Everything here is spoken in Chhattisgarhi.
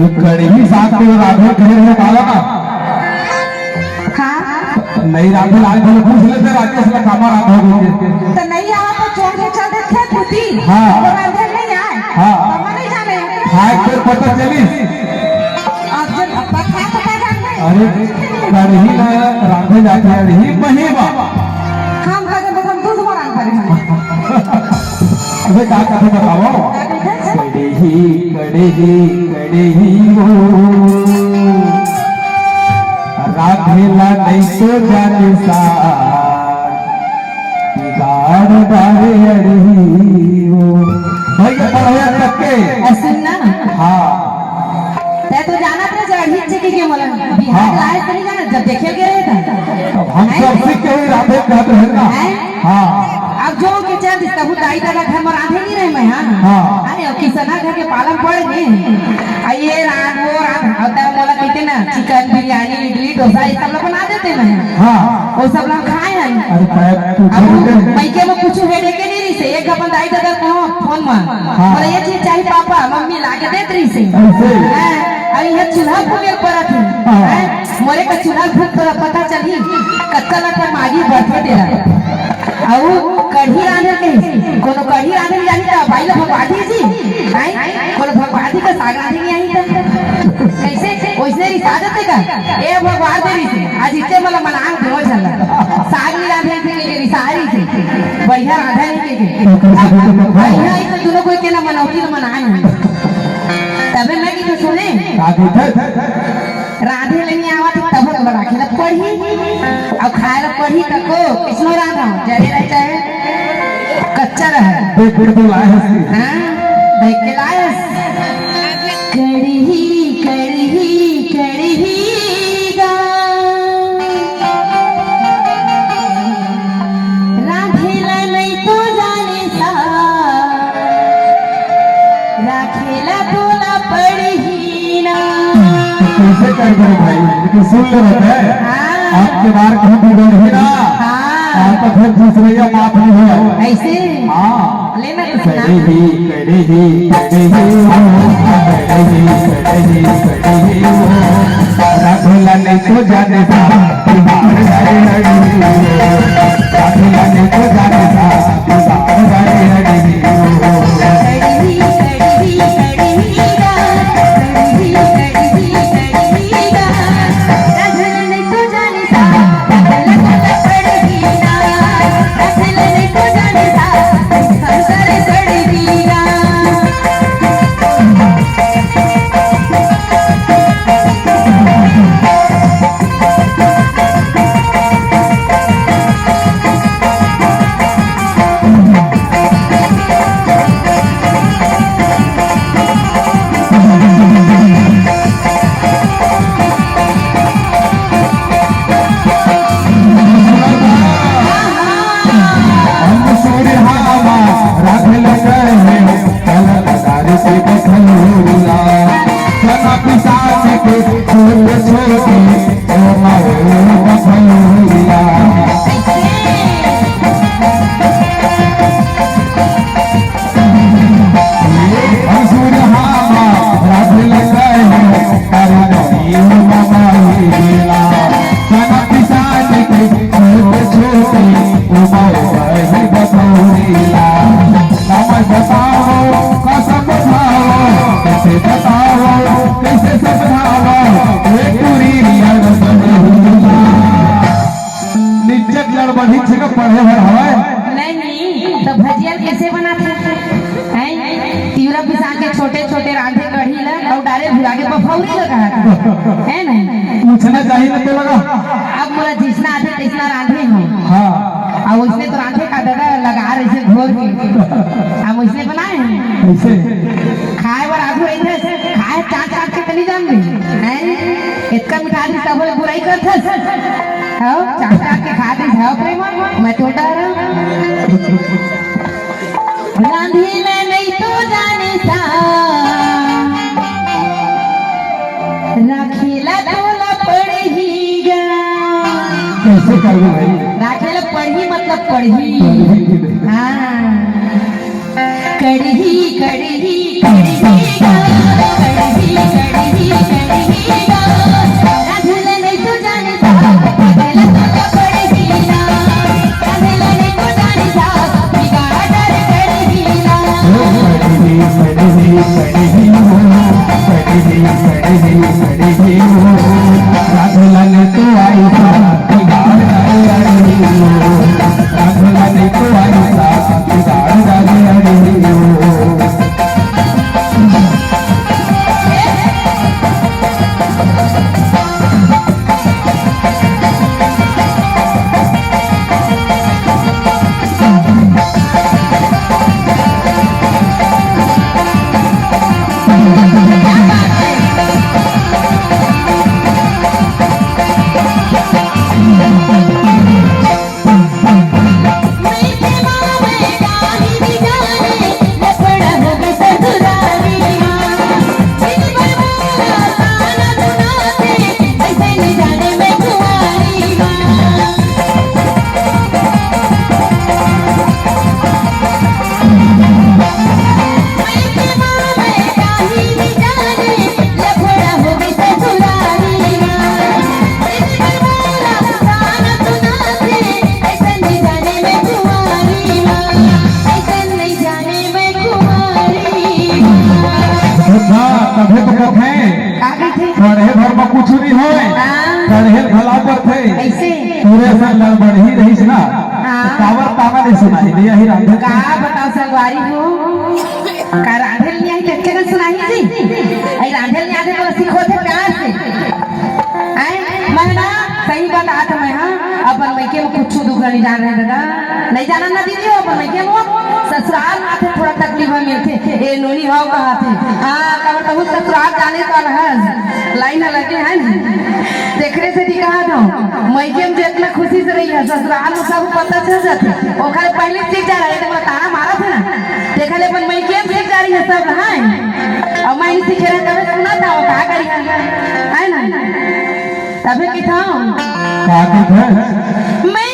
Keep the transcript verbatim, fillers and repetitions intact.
कड़ही साग के रांधे कहे रहे काला ना। हाँ। नहीं रांधे, आज घलो पूछ लेते राजेश ला कामा रांधे बोल के। तो नहीं, यहाँ पर छोड़ के चल देते खुद ही। हाँ। तो रांधे नहीं आए। हाँ। तो हम नहीं जाने। खाए के पता चली। अब जब पता, पता जान गए। अरे, कड़ही ला रांधे जाथे, अरे ही बही बा। हम कहे तो हम दूध बना पड़े हैं। अबे का कथे बताओ? कड़ही, कड़ही, कड़ही वो। रांधे ला नहीं तो जाने साग, बिगाड़ डारे अड़ही वो। भाई के पढ़े तक के। ए, सुन ना। हाँ। तै तो जानत रहे जे अड़ही चेके के मोला बिहार हाँ। लाए तो नहीं जानत, जब देखे के रहे था। तो हम हैं? सब सीख के ही रांधे कहत रहे ना। हैं? हाँ। अब जो के चल दिस, तहु दाई ददा घर में रांधे नहीं रहे मैं, हाँ? हाँ। अरे, अब किसना घर के पालन पड़ गए। आ ये रांध, वो रांध, अब तब मोला कहते ना, चिकन, बिरयानी, इडली, डोसा, ये सब लोग बना देते मैं। हाँ। वो सब लोग खाए हैं। अरे, पैर तू अब छोड़ दे। मइके में कुछ हेडे के नहीं रही से, एक अपन दाई ददा को फोन में। हाँ। बोले, "ये चीज चाहिए पापा," मम्मी ला के देत रही से। ऐसे। हैं? अब ये चूल्हा फूके पड़त है। हाँ। हैं? मोरे का चूल्हा फूक तो पता चली, कत्ता लग पर मागी बढ़ते तेरा। अउ कढ़ी रांधे के, कोनो कढ़ी रांधे नहीं जानी त बाई ला भगवा दी जी। हैं? कोनो भगवा दी का साग रांधे नहीं आई त। कैसे? वैसे रिसा देते का? ए भगवा दे रही थी। आज इतने मला मना दो झल्ला। साग नहीं रांधे थे के रिसा रही थी। बढ़िया रांधा नहीं के। बढ़िया, इतना दोनों कोई के ना मनौती ना मनाए हैं। तबे मैं की तो सुने। का कहिथे? रांधे ले नहीं आवा तो तब हम राखे ला पढ़ी। अब खाए ला पढ़ी तको किसनो रांधा, जरे रहे चाहे कच्चा रहे। देख, देख तो लाए हंसी। हाँ, देख के लाए हंसी। कड़ही, कड़ही, कड़ही गा। रांधे ला नहीं तो जाने सा। राखेला तोला पड़ही ना। तो कैसे कर दो भाई, लेकिन सुन ले बता, हाँ। आपके बार कहूँ बिगड़ ही ना। हाँ। आप तो फिर दूसरे या माफ नहीं हो। ऐसे? हाँ। ले मैं तो सुना। कड़ही, कड़ही, कड़ही, कड़ही, कड़ही, कड़ही, राखेला नहीं तो जाने सा। निज्जत लड़बड़ी छिका पढ़े भर हवय। नहीं, तो भजिया कैसे बनाथे? हैं? तिवरा पिसान के छोटे-छोटे रांधे कढ़ी ला अउ डारे भुला के बफौरी लगा है ना? पूछना चाहिए ना तो लगा। अब मोला जिसना आथे तैसना रांधे हो। हाँ। अब उसने तो रांधे का दादा लगा रहे से घोर के। अब उसने बनाए हैं। कैसे? खाए बर आगू रहिथे, खाए चाट चाट के तनी जान दे। हैं? इतना मिठा आदमी सब बोले बुराई करथस। हाँ, चाट चाट के खा दे, जाओ प्रेम, मैं तो डर। रांधे ला नहीं तो जाने सा, राखेला तोला पड़ही गा। कैसे करबो भाई? राखेला पड़ही मतलब पड़ही। पड़ही की नहीं। हाँ। कड़ही, कड़ही, कड़ही गा, कड़ही, कड़ही। हाँ, तभे तो कथे, का कथे? पढ़े भर में कुछ नहीं होय, हाँ। पढ़े भला पड़थे। ऐसे? पूरे से लड़बड़ही रहिस ना, हाँ। काबर ताना नहीं सुनाई दे, यही रांधे। का बताओ संगवारी हो, का रांधे नहीं आई, कच्चे का सुनाई थी? आई रांधे नहीं आते तो सिखो थे प्यार से। आए, मैं ना सही बतात मैं, हाँ, अपन मइके में कुछ दुख नहीं जान रहे दादा, नहीं जाना ना दीदी हो, अपन मइके में ससुराल में आथे थोड़ा तकलीफ में मिलथे, ए नोनी हव कहाथे, हाँ, काबर कहूँ ससुराल जाने का अलहस लाइन लगे है ना, तेकरे से भी कहा दो, मइके में जितना खुशी से रही है, ससुराल में सब पता चल जाथे, ओकर पहले सीख जा रहे, तो ताना मारा था ना, देखा ले अपन मइके में सीख जा रही है सब, हाँ, और मैं इनसे खेला तबे सुना था, वो कहा करी है, है ना? तबे की था। का कथे? मैं